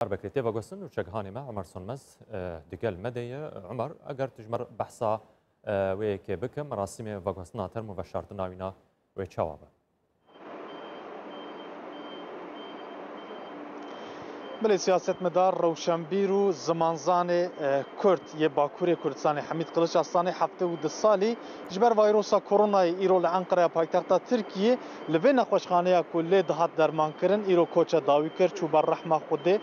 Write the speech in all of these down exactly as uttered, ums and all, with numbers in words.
Diyarbekirê tê veguhestin û çekhanê me Omer Sonmez, e, digel me de ye. Omer, eger tu ji me re behsa, e, wê yekê bike, merasîmê veguhestina term û veşartina wîna wê çawa be? Belê, siyasetmedar, rewşenbîr û zimanzanê, e, Kurd yê Bakurê Kurdistanê Hemîd Kiliç Aslanê heftê û du salî ji ber vayrosa koronayê îro li Enqereya paytexta Tirkiyê li vê nexweşxaneya ku lê dihat dermankirin îro koça dawî kir, çû ber rehma Xwedê.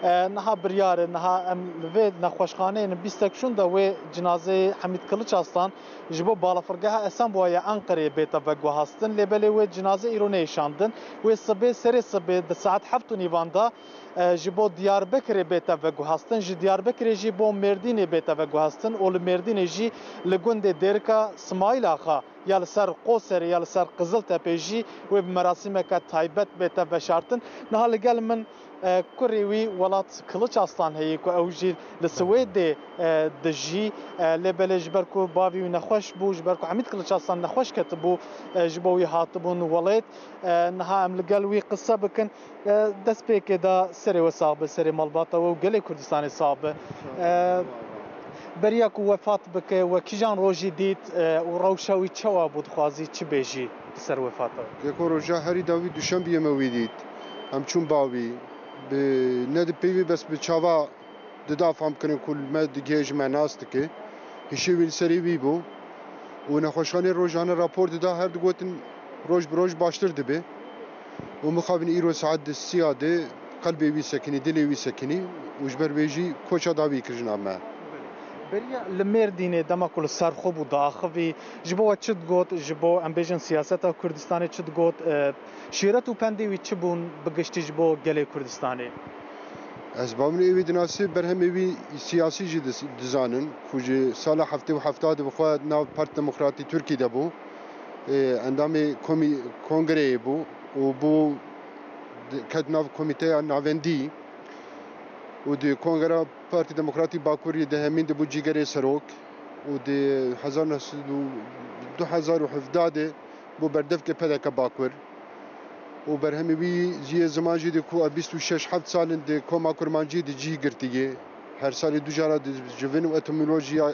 E, niha biryar e, niha em li vê nexweşxaneyê in bîstek şûn de wê cinazeyê Hemîd Kiliç Aslan ji bo balafirgeha Esenboya ya Enqereyê bête veguhastin. Lê belê wê cinaze îro neyê şandin. Wê sibê, serê sibê di saet heft û nîvan de, e, ji bo Diyarbekirê bête veguhastin. Ji Diyarbekirê jî bo Mêrdînê bête veguhastin û li Mêrdînê jî li gundê Dêrika Simayîl Axa ya li ser Qoserê ya li ser Qiziltepê jî wê bi merasîmeke taybet bête veşartin. Niha li gel min, e, kurê wî Welat Kiliç Aslan heye ku ew jî li Swêdê, e, dijî. E, lê belê ji ber ku bavê wî nexweş bû, ji ber ku Hemîd Kiliç Aslan nexweş ketibû, e, ji bo wî hatibûn welêt. E, niha em li gel wî qise bikin. E, destpêkê de serê we sax be, serê malbata we û gelê Kurdistanê sax be. E, beriya ku wefat bike, we kîjan rojî dît, e, û rewşa wî çawa bû, dixwazî çi bêjî li ser wefata wî? Yeko roja herî dawî duşembiyê me wî dît. Em çûn ba wî. Bi, ne di peyvê bes bi çava dida fam kirin ku li me digihê ji me nas dike. Hişê wî li serê wî bû. Û nexweşxanê rojane rapor dida, her digotin roj bi roj baştir dibe. Û mixabin îro saet di siya de qelbê wî sekinî, dilê wî sekinî û ji ber wê jî koça dawî kir ji nav me. Beriya li Mêrdînê dema ku li ser xwe bû diaxivî, ji bo we çi digot, ji bo, em bêjin, siyaseta Kurdistanê çi digot, e, şîret û pendê wî çi bûn bi giştî ji bo gelê Kurdistanê? Ez bavê wî dinasî, berhemê wî siyasî jî diz-, dizanin, ku ji sala heftê û heft de bi xwe nav Parti Demokratî Tirkî de bû. Ê, endamê komî-, kongreyê bû û bû di-, ket nav komîteya navendî û di kongreya Partî Demokratî Bakurî di hemîn de bû cîgerê serok û di hezar neh sed û du hezar û hevdeh de bû berdevkê P D K Bakur û berhemê wî jî yê ziman jî di ku bîst û şeş heft sal in di koma kurmancî di cî girtiye. Her salê du cara di civin û etimolojiya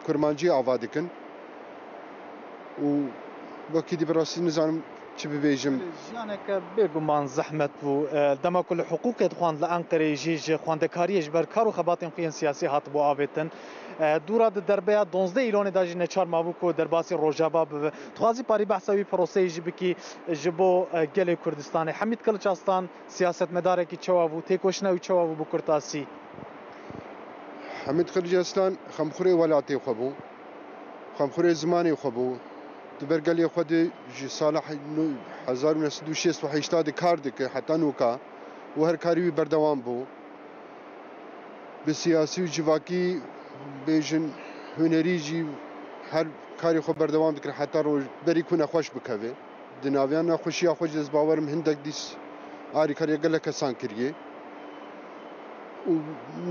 kurmancî ava dikin. Û wekî dî bi rastî nizanim çi bibêjim. Jiyaneke bêguman zehmet bû. E, dema ku li hiqûqê dixwand li Enqereyê jî ji xwendekariyê ji ber kar û xebatên xwe yên siyasî hatibû avêtin. E, dûra di derbeya donzdeh Îlonê de jî neçar mabû ku derbasî Rojava bibe. Dixwazî parî behsa wî proseyê jî bikî ji bo, e, gelê Kurdistanê. Hemîd Kiliç Aslan siyasetmedarekî çawa bû, têkoşîna wî çawa bû bi kurtasî? Hemîd Kiliç Aslan xemxurê welatê xwe bû, xemxurê zimanê xwe bû. Di ber gelê xwe de ji sala he-, nû-, hezar û neh sed û şêst û heşt de kar dike heta nûka û her karî wî berdewam bû. Bi siyasî û civakî, bêjin hunerî jî her karê xwe berdewam dikir heta roj berî ku nexweş bikeve. Di naviya nexweşiya xwe jî ez bawer im hindek dîs arîkariya gelek kesan kiriye. Û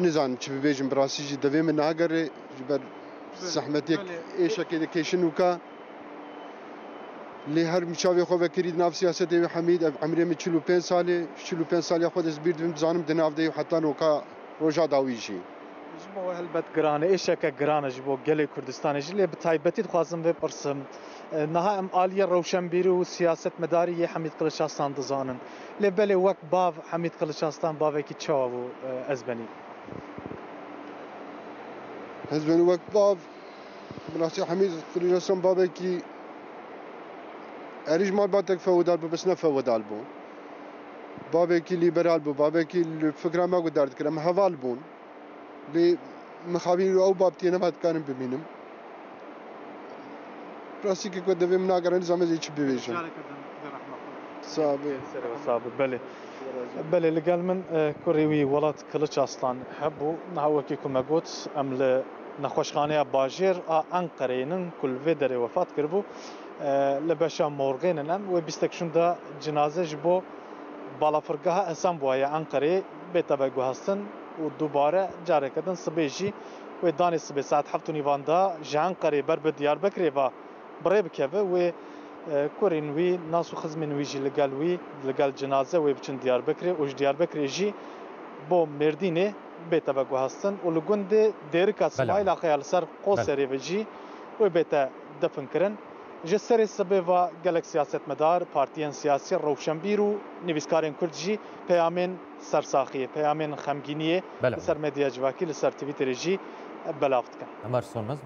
nizanim çi bibêjim, bi rastî jî devê min nagere ji ber Belê, zehmetiyek belê. Êşekê dikêşin ûka. Lê her min çavê xwe vekirî di nav siyasetê wê Hemîd, ev emrê min çil û pênc salê, çil û pênc saliya xwe de ez bîr dibim, dizanim di nav de yê heta noka roja dawî jî. Ji bo we helbet giran e, êşeke giran e ji bo gelê Kurdistanê jî, lê bi taybetî dixwazim vê pirsim. E, niha em aliyê rewşenbîrî û siyasetmedarî yê Hemîd Kiliç Aslan dizanin. Lê belê wek bav Hemîd Kiliç Aslan bavekî çawa bû, e, ez benî? Ez benî wek bav, bi rastî Hemîd Kiliç Aslan bavekî erî ji malbatek fewedar bû, bes ne fewedar bû. Bavekî lîberal bû, bavekî li fikra me guhdar dikir. Em heval bûn. Lê mixabin û ew babtiyê nema dikarim bimînim. Rastî ku devê min nagere, nizam ez ê çi bibêjim. Careke din, bi rehma xwe. Sağ be. Serê we sax be. Belê. Belê, li gel min, e, kurê wî Welat Kiliç Aslan hebû. Niha wekî ku me got, em li nexweşxaneya bajêr a Enqereyê nin ku li vê derê wefat kiribû. E, li beşa morgê nin em. Wê bîstek şûn de cinaze ji bo balafirgeha Esenboya ya Enqereyê bête veguhestin û dubare careke din sibê jî wê danê sibê saet heft û nîvan de ji Enqereyê ber bi Diyarbekirê ve bi rê bikeve. Wê, e, kurên wî, nas û xizmên wî jî li gel wî, li gel cinaze wê biçin Diyarbekirê û ji Diyarbekirê jî bo Mêrdînê bête veguhestin û li gundê Dêrika Belê. Smaîl Axaya li ser Qoserê ve jî wê bête definkirin. Ji serê sibê ve gelek siyasetmedar, partiyên siyasî, rewşenbîr û nivîskarên Kurd jî peyamên sersaxiyê, peyamên xemgîniyê Belê. Li ser medya civakî, li ser Twitterê jî belav dikin. Ömer Sönmez.